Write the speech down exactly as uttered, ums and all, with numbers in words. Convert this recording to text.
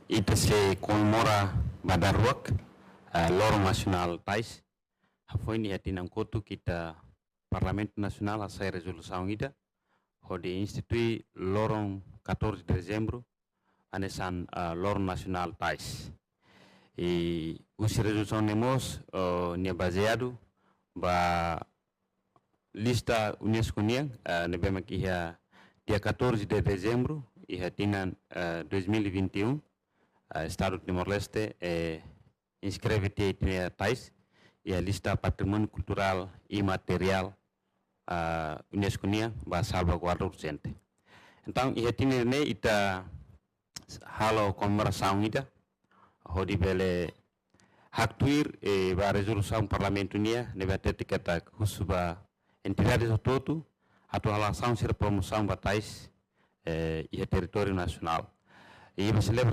Ita sei komemora ba daruak, eh, Loron Nasionál Tais. Hafoin iha tinan kotuk ita Parlamentu Nasionál hasai rezolusaun ida hodi institui loron catorze de dezembro hanesan, ah, Loron Nasionál Tais. I husi rezolusaun ne'e mós, oh, nia bazeadu ba lista UNESCO nian, ah, ne'ebé mak iha dia catorze de dezembro iha tinan, ah, dois mil e vinte e um, ah, Estadu Timor-Leste, eh, inskreve tiha ita-nia tais iha lista Patrimóniu Kulturál Imateriál, ah, UNESCO nian ba salvaguarda urjente. Entaun, iha tinan ne'e ita halo komemorasaun ida, hodi bele haktuir, eh, ba rezolusaun Parlamentu nian, ne'ebé hatete katak husu ba entidades hotu-hotu atu halo asaun sira promosaun ba tais, eh, iha territóriu nasionál. I ba selebra